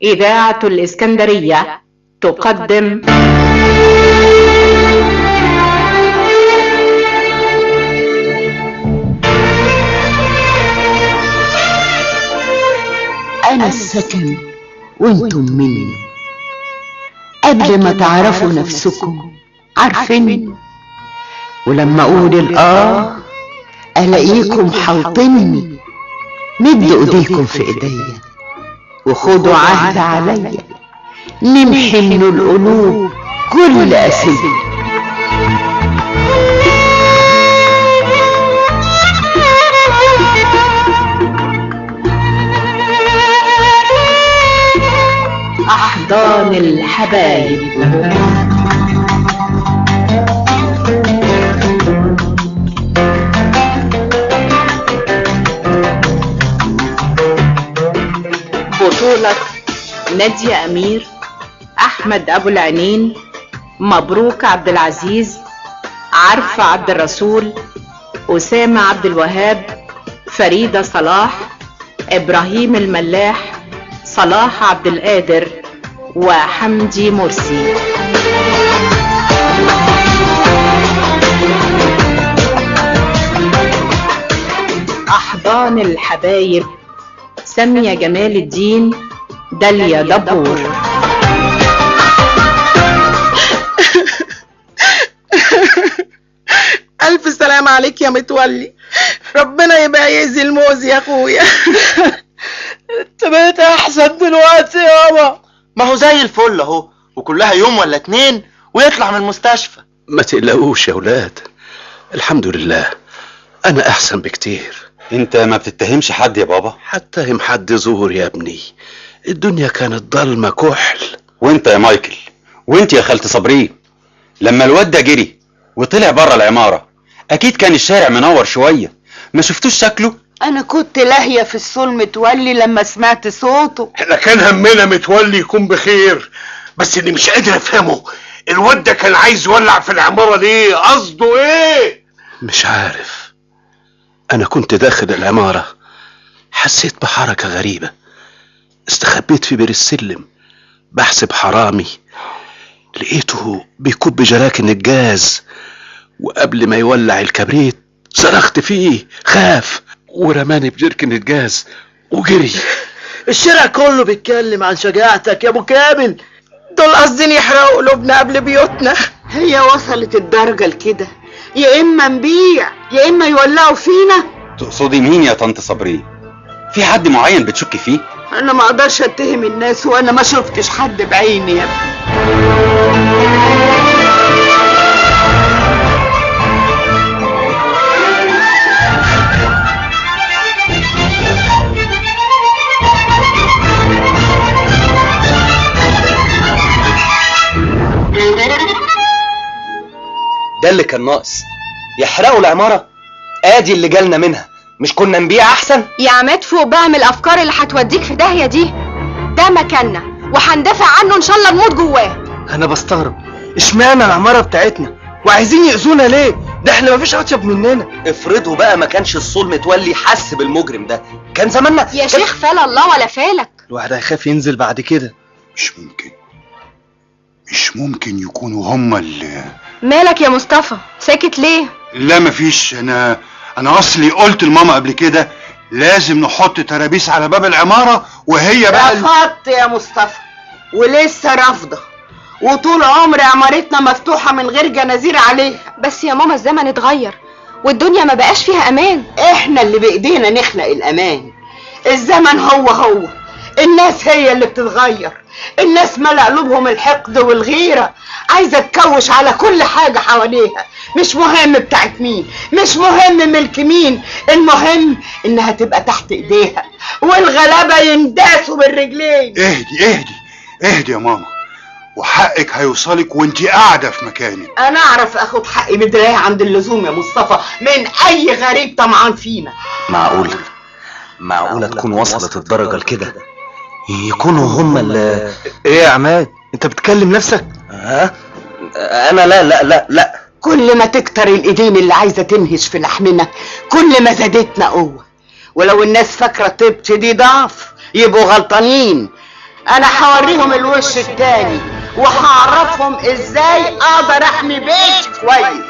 إذاعة الإسكندرية تقدم أنا السكن وانتم مني. قبل ما تعرفوا نفسكم عارفيني، ولما أقول الآه ألاقيكم حوطني. مدوا إيديكم في إيديا وخدوا عهد عليا نمحي من القلوب كل أسية. أحضان الحبايب. بطولة نادية أمير، أحمد أبو العنين، مبروك عبد العزيز، عارفة عبد الرسول، أسامة عبد الوهاب، فريدة صلاح، إبراهيم الملاح، صلاح عبد القادر، وحمدي مرسي. أحضان الحبايب، سامية جمال الدين، داليا دبور. ألف سلام عليك يا متولي، ربنا يبقى يأذي الموز يا أخويا. انت بقيت أحسن دلوقتي يابا. ما هو زي الفل أهو، وكلها يوم ولا اتنين ويطلع من المستشفى. ما تقلقوش يا ولاد، الحمد لله أنا أحسن بكتير. انت ما بتتهمش حد يا بابا؟ هتهم حد زور يا ابني، الدنيا كانت ضلمة كحل. وانت يا مايكل، وانت يا خالة صبرين، لما الواد ده جري وطلع بره العمارة اكيد كان الشارع منور شوية، ما شفتوش شكله؟ انا كنت لاهية في الصول متولي لما سمعت صوته. احنا كان همنا متولي يكون بخير، بس اللي مش قادر افهمه الواد ده كان عايز يولع في العمارة ليه؟ قصده ايه؟ مش عارف. أنا كنت داخل العمارة حسيت بحركة غريبة، استخبيت في بير السلم بحسب حرامي، لقيته بيكب جراكن الجاز، وقبل ما يولع الكبريت صرخت فيه، خاف ورماني بجركن الجاز وجري. الشارع كله بيتكلم عن شجاعتك يا ابو كامل. دول قاصدين يحرقوا قلوبنا قبل بيوتنا. هي وصلت الدرجة لكده، يا اما نبيع يا اما يولعوا فينا. تقصدي مين يا طنط صبري؟ في حد معين بتشكي فيه؟ انا ما اقدرش اتهم الناس وانا ما شفتش حد بعيني يا ابني. ده اللي كان ناقص، يحرقوا العمارة؟ ادي اللي جالنا منها، مش كنا نبيع احسن؟ يا عماد فوق بقى من الافكار اللي هتوديك في داهية دي. ده مكاننا وهندافع عنه ان شاء الله نموت جواه. انا بستغرب اشمعنى العمارة بتاعتنا وعايزين يأذونا ليه؟ ده احنا مفيش اطيب مننا. افرضوا بقى ما كانش الصول متولي حس بالمجرم ده، كان زماننا يا شيخ فال الله ولا فالك. الواحد هيخاف ينزل بعد كده. مش ممكن، مش ممكن يكونوا هما اللي. مالك يا مصطفى ساكت ليه؟ لا مفيش، انا اصلي قلت لماما قبل كده لازم نحط ترابيس على باب العمارة، وهي بقى رفضت يا مصطفى ولسه رافضة، وطول عمر عمارتنا مفتوحة من غير جنازير عليها. بس يا ماما الزمن اتغير والدنيا ما بقاش فيها امان. احنا اللي بايدينا نخلق الامان. الزمن هو هو، الناس هي اللي بتتغير. الناس ملأ قلوبهم الحقد والغيرة، عايزة تكوش على كل حاجة حواليها، مش مهم بتاعت مين، مش مهم ملك مين، المهم انها تبقى تحت ايديها والغلابة ينداسوا بالرجلين. اهدي اهدي اهدي يا ماما، وحقك هيوصلك وانتي قاعدة في مكانك. انا اعرف اخد حقي بدراعي عند اللزوم يا مصطفى من اي غريب طمعان فينا. معقولة معقولة تكون وصلت الدرجة لكده؟ يكونوا هما اللي. ايه يا عماد انت بتكلم نفسك؟ ها؟ انا لا لا لا لا. كل ما تكتر الايدين اللي عايزه تنهش في لحمنا كل ما زادتنا قوة. ولو الناس فاكره طيبتي دي ضعف يبقوا غلطانين. انا هوريهم الوش التاني وهعرفهم ازاي اقدر احمي بيتي كويس.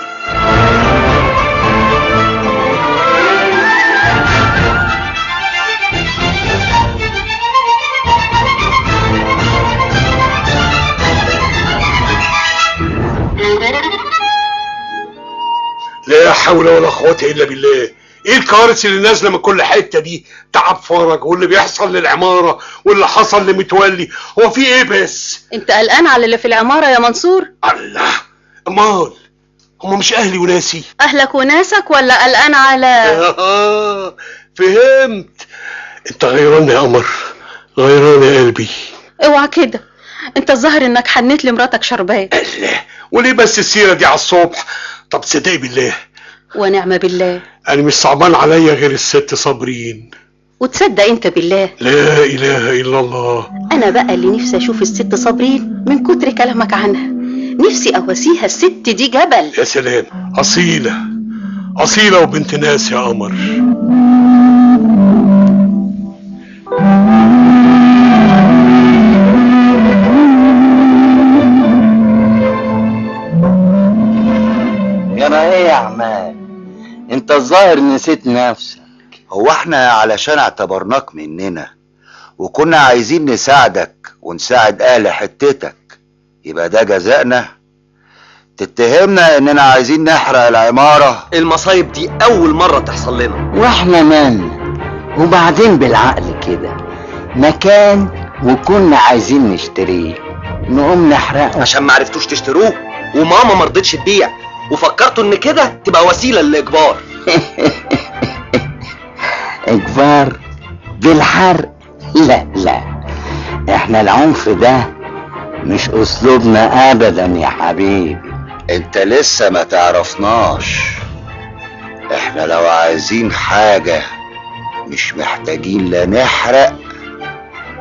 لا حول ولا قوة الا بالله. ايه الكوارث اللي نازله من كل حتة دي؟ تعب فرج، واللي بيحصل للعماره، واللي حصل لمتولي، هو في ايه بس؟ انت قلقان على اللي في العمارة يا منصور؟ الله، امال هم مش اهلي وناسي؟ اهلك وناسك ولا قلقان على؟ فهمت. انت غيران يا قمر، غيران يا قلبي. اوعى كده، انت الظاهر انك حنيت لمراتك شربات. الله، وليه بس السيرة دي على الصبح؟ طب صدقي بالله. ونعم بالله. انا مش صعبان عليا غير الست صابرين. وتصدق انت بالله؟ لا اله الا الله. انا بقى اللي نفسي اشوف الست صابرين من كتر كلامك عنها، نفسي اواسيها. الست دي جبل. يا سلام، اصيلة اصيلة وبنت ناس يا قمر. يا ايه يا عماد، انت الظاهر نسيت نفسك. هو احنا علشان اعتبرناك مننا وكنا عايزين نساعدك ونساعد اهل حتتك، يبقى ده جزائنا؟ تتهمنا اننا عايزين نحرق العمارة؟ المصايب دي اول مرة تحصل لنا. واحنا مالنا؟ وبعدين بالعقل كده، مكان وكنا عايزين نشتريه نقوم نحرقه عشان ما عرفتوش تشتروه، وماما مرضتش تبيع، وفكرتوا ان كده تبقى وسيلة للاجبار. اجبار بالحرق؟ لا لا، احنا العنف ده مش اسلوبنا ابدا يا حبيبي. انت لسه ما تعرفناش. احنا لو عايزين حاجة مش محتاجين لا نحرق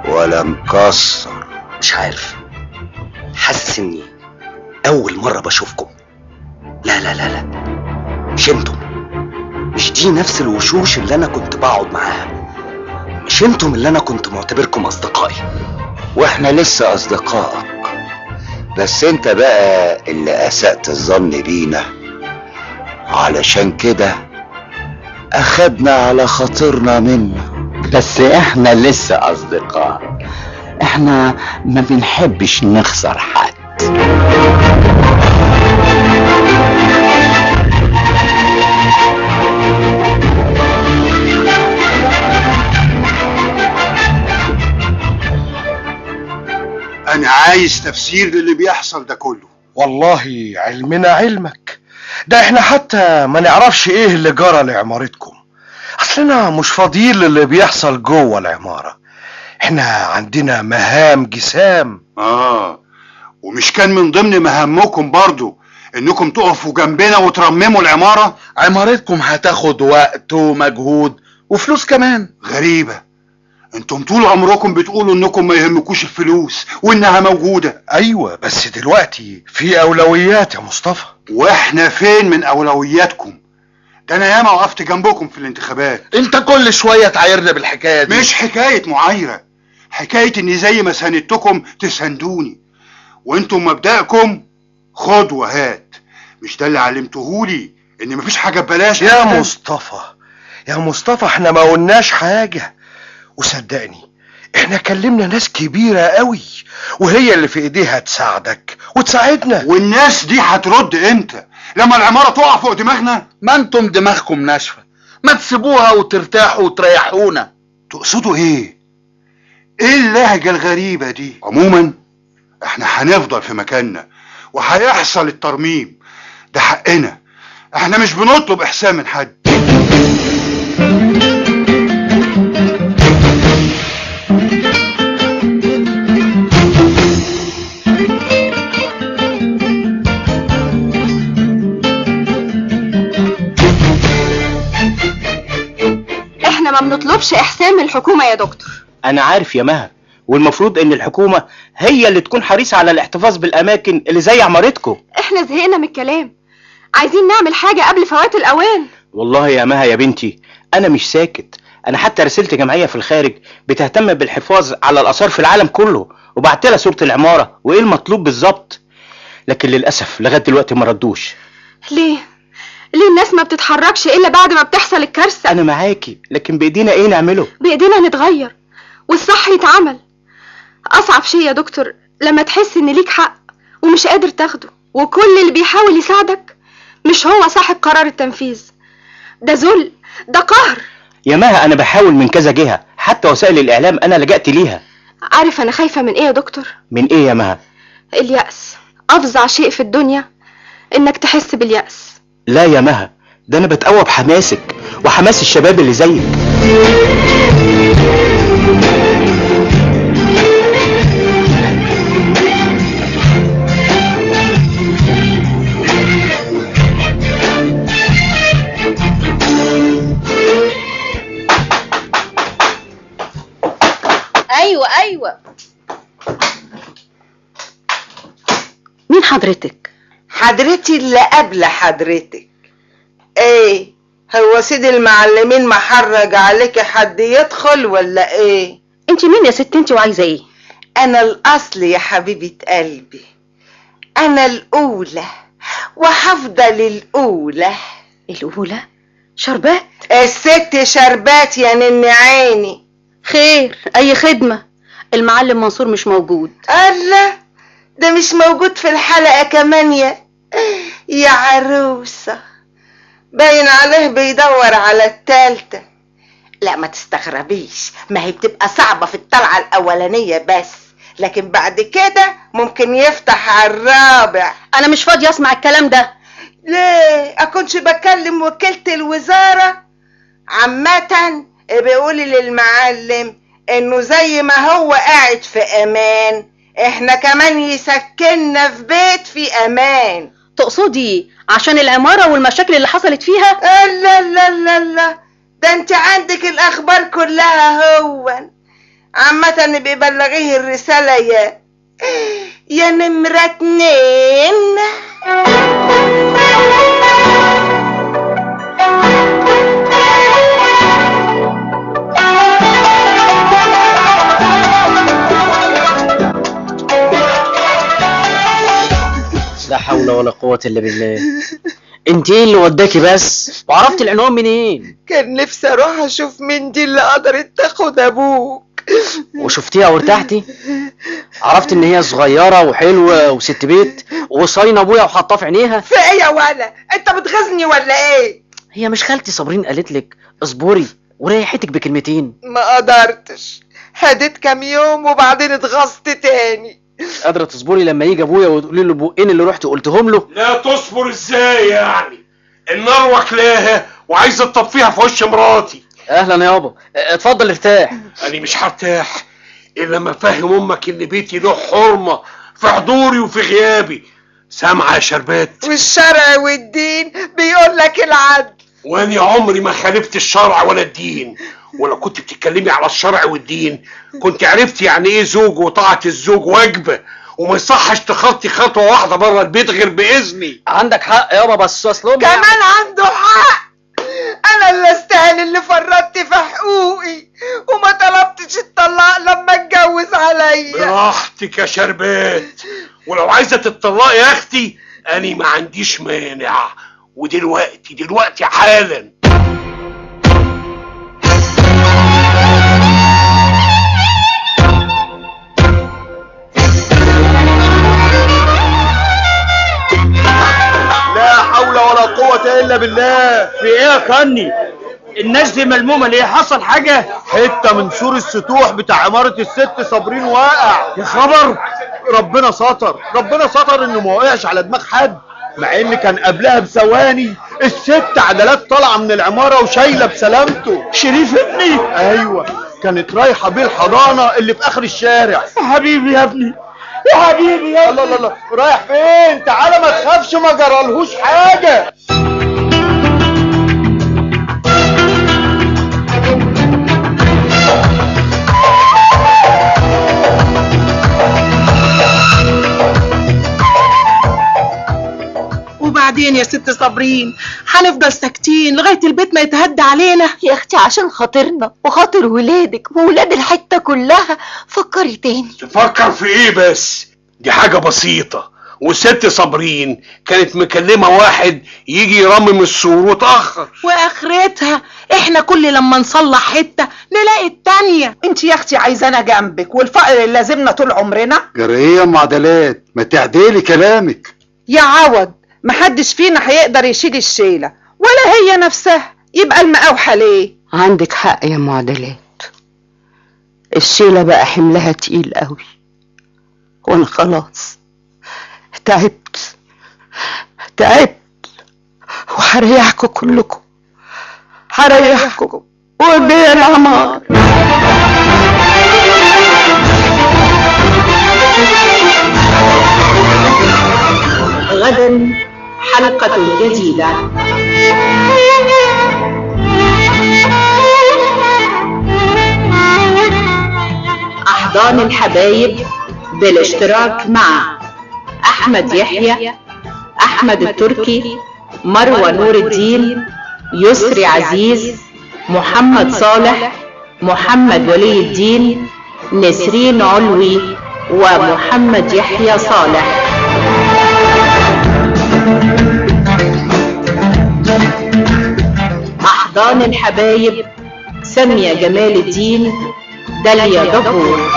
ولا نكسر. مش عارف، حاسس اني اول مرة بشوفكم. لا لا لا لا، مش انتم، مش دي نفس الوشوش اللي انا كنت بقعد معاها، مش انتم اللي انا كنت معتبركم اصدقائي. واحنا لسه اصدقائك، بس انت بقى اللي اسأت الظن بينا، علشان كده اخدنا على خاطرنا منك. بس احنا لسه اصدقاء، احنا ما بنحبش نخسر حد. أنا عايز تفسير للي بيحصل ده كله. والله علمنا علمك، ده احنا حتى ما نعرفش ايه اللي جرى لعمارتكم. اصلنا مش فاضيين للي بيحصل جوه العمارة، احنا عندنا مهام جسام. ومش كان من ضمن مهامكم برضو انكم تقفوا جنبنا وترمموا العمارة؟ عمارتكم هتاخد وقت ومجهود وفلوس كمان. غريبة، انتم طول عمركم بتقولوا انكم ما يهمكوش الفلوس وانها موجودة. ايوه، بس دلوقتي في اولويات يا مصطفى. واحنا فين من اولوياتكم؟ ده انا ياما وقفت جنبكم في الانتخابات. انت كل شوية تعايرنا بالحكاية دي. مش حكاية معايرة، حكاية اني زي ما ساندتكم تساندوني، وانتم مبدأكم خد وهات. مش ده اللي علمتهولي ان مفيش حاجة ببلاش؟ يا مصطفى يا مصطفى، احنا ما قلناش حاجة، وصدقني احنا كلمنا ناس كبيرة قوي وهي اللي في ايديها تساعدك وتساعدنا. والناس دي هترد امتى؟ لما العمارة تقع فوق دماغنا؟ ما انتم دماغكم ناشفة، ما تسيبوها وترتاحوا وتريحونا. تقصدوا ايه؟ ايه اللهجة الغريبة دي؟ عموما احنا هنفضل في مكاننا وهيحصل الترميم، ده حقنا، احنا مش بنطلب احسان من حد. احنا ما بنطلبش احسان من الحكومة يا دكتور. انا عارف يا مها، والمفروض ان الحكومة هي اللي تكون حريصة على الاحتفاظ بالاماكن اللي زي عمارتكم. احنا زهقنا من الكلام، عايزين نعمل حاجة قبل فوات الاوان. والله يا مها يا بنتي انا مش ساكت، انا حتى رسلت جمعية في الخارج بتهتم بالحفاظ على الاثار في العالم كله، وبعت لها صوره العمارة وايه المطلوب بالظبط، لكن للاسف لغاية دلوقتي ما ردوش. ليه؟ ليه الناس ما بتتحركش الا بعد ما بتحصل الكارثة؟ انا معاكي، لكن بايدينا ايه نعمله؟ بايدينا نتغير والصح يتعمل. اصعب شيء يا دكتور لما تحس ان ليك حق ومش قادر تاخده، وكل اللي بيحاول يساعدك مش هو صاحب قرار التنفيذ. ده ذل، ده قهر. يا مها انا بحاول من كذا جهة، حتى وسائل الاعلام انا لجأت ليها. عارف انا خايفة من ايه يا دكتور؟ من ايه يا مها؟ اليأس. افظع شيء في الدنيا انك تحس باليأس. لا يا مها، ده انا بتقوى بحماسك وحماس الشباب اللي زيك. ايوه ايوه. مين حضرتك؟ حضرتي اللي قبل حضرتك. ايه هو سيد المعلمين محرج عليك حد يدخل ولا ايه؟ انت مين يا ست انت وعايزه ايه؟ انا الاصل يا حبيبه قلبي، انا الاولى وهفضل الاولى. الاولى؟ شربات؟ الست شربات يا نن عيني. خير، اي خدمة؟ المعلم منصور مش موجود. الله، ده مش موجود في الحلقة كمان يا عروسه. باين عليه بيدور على التالتة. لا ما تستغربيش، ما هي بتبقى صعبة في الطلعة الأولانية بس، لكن بعد كده ممكن يفتح على الرابع. أنا مش فاضية أسمع الكلام ده. ليه؟ أكونش بكلم وكيلة الوزارة؟ عامة بيقولي للمعلم إنه زي ما هو قاعد في أمان، إحنا كمان يسكننا في بيت في أمان. تقصدي عشان العمارة والمشاكل اللي حصلت فيها؟ لا لا لا لا، ده انت عندك الأخبار كلها. هو عامة بيبلغيه الرسالة يا نمرة 2. لا حول ولا قوة إلا بالله. انت ايه اللي وداكي بس؟ وعرفت العنوان منين؟ كان نفسي اروح اشوف مين دي اللي قدرت تاخد ابوك. وشفتيها وارتحتي؟ عرفت ان هي صغيرة وحلوة وست بيت وصاينة ابويا وحطاه في عينيها. في ايه يا ولا؟ انت بتغزني ولا ايه؟ هي مش خالتي صابرين قالت لك اصبري وريحتك بكلمتين؟ ما قدرتش، هديت كام يوم وبعدين اتغصت تاني. قادرة تصبري لما يجي ابويا وتقولي له بقين اللي رحت قلتهم له؟ لا تصبر ازاي يعني؟ النار واكلاها وعايزه تطفيها في وش مراتي. اهلا يابا، اتفضل ارتاح. انا مش هرتاح الا لما افهم امك ان بيتي له حرمه في حضوري وفي غيابي. سامعه يا شربات؟ والشرع والدين بيقول لك العدل. واني عمري ما خالفت الشرع ولا الدين، ولو كنت بتتكلمي على الشرع والدين كنت عرفت يعني ايه زوج وطاعة الزوج واجبة، وما يصحش تخطي خطوة واحدة بره البيت غير بإذني. عندك حق يابا، بس اصل كمان عنده حق. انا اللي استاهل اللي فرطت في حقوقي وما طلبتش الطلاق لما اتجوز عليا. براحتك يا شربات، ولو عايزة تتطلقي يا اختي انا ما عنديش مانع، ودلوقتي دلوقتي حالا. قوة إلا بالله. في إيه يا كني؟ الناس دي ملمومة ليه؟ حصل حاجة؟ حتة من سور السطوح بتاع عمارة الست صابرين واقع. يا خبر! ربنا ستر، ربنا ستر إنه ما وقعش على دماغ حد، مع إن كان قبلها بثواني الست عدلات طالعة من العمارة وشايلة بسلامته. شريف ابني؟ أيوه، كانت رايحة بيه الحضانة اللي في آخر الشارع. يا حبيبي يا ابني، يا حبيبي يا ابني. الله الله الله، رايح فين؟ تعالى ما تخافش، ما جرالهوش حاجة. وبعدين وبعدين يا ست صابرين هنفضل ساكتين لغاية البيت ما يتهدى علينا؟ يا اختي عشان خاطرنا وخاطر ولادك وولاد الحتة كلها فكري تاني. تفكر في ايه بس؟ دي حاجة بسيطة، والست صابرين كانت مكلمة واحد يجي يرمم السور وتأخر، واخرتها احنا كل لما نصلح حتة نلاقي التانية. انت يا اختي عايزانا جنبك والفقر اللي لازمنا طول عمرنا. جرى ايه يا ام عدلات؟ ما تعدلي كلامك يا عوض، محدش فينا هيقدر يشيل الشيلة ولا هي نفسها، يبقى المقاوحة ليه؟ عندك حق يا ام عدلات، الشيلة بقى حملها تقيل قوي، وانا خلاص تعبت تعبت، وهريحكم كلكم، هريحكم وبيع العمار. غدا حلقة جديدة. أحضان الحبايب بالاشتراك مع أحمد يحيى، أحمد التركي، مروة نور الدين، يسري عزيز، محمد صالح، محمد ولي الدين، نسرين علوي، ومحمد يحيى صالح. أحضان الحبايب، سامية جمال الدين، داليا دبور.